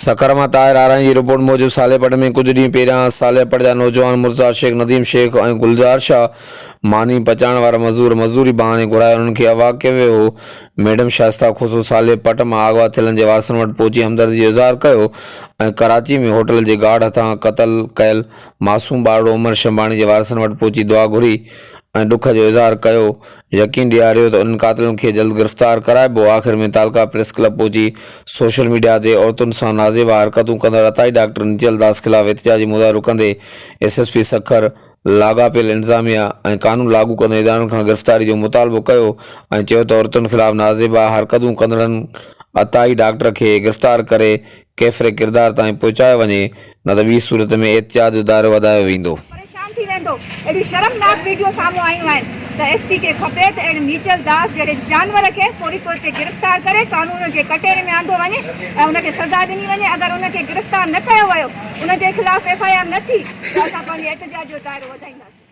سکر مان طاهر آرائين جي رپورٽ موجب صالح پٽ ۾ ڪجهه ڏينهن پهريان صالح پٽ جا نوجوان مرتضيٰ شيخ، نديم شيخ ۽ گلزار شاهه ماني پچائڻ وارا مزدور مزدوري بهاني گهرائي انهن کي اغوا ڪيو ويو هو. ميڊم شائسته کوسو صالح پٽ مان اغوا ٿيلن جي وارثن وٽ پهچي همدردي جو اظهار ڪيو ۽ ڪراچي ۾ هوٽل جي گارڊ هٿان قتل ڪيل معصوم ٻارڙو عمر شنباڻي جي وارثن وٽ پهچي دعا گهري ۽ ڏک جو اظهار ڪيو، يقين ڏياريو ته انهن قاتلن کي جلد گرفتار ڪرائبو، آخر ۾ تعلقه پريس ڪلب پهچي سوشل ميڊيا تي عورتن سان نازيبا حرڪتون ڪندڙ عطائي ڊاڪٽر نچل داس خلاف احتجاجي مظاهرو ڪندي ايس ايس پي سکر، لاڳاپيل انتظاميا ۽ قانون لاڳو ڪندڙ ادارن کان گرفتاري جو مطالبو ڪيو ۽ چيو ته عورتن خلاف نازيبا حرڪتون ڪندڙن عطائي ڊاڪٽر کي گرفتار ڪري ڪيفر ڪردار تائين پهچايو وڃي نه ته ٻي صورت ۾ احتجاج جو دائرو وڌايو ويندو. پريشان ٿي ويندو اهڙيون شرمناڪ ويڊيو سامهون آيون آهن ته ايس پي کي کپي ته اهڙي نيچل داس جهڙي جانور کي فوري طور تي گرفتار ڪري قانون جي ڪٽهڙي ۾ آندو وڃي ۽ ان کي سزا ڏني وڃي اگر ان کي گرفتار نه ڪيو ويو ان جي خلاف ايف I R نه ٿي ته اسان پنهنجي احتجاج جو دائرو وڌائينداسين.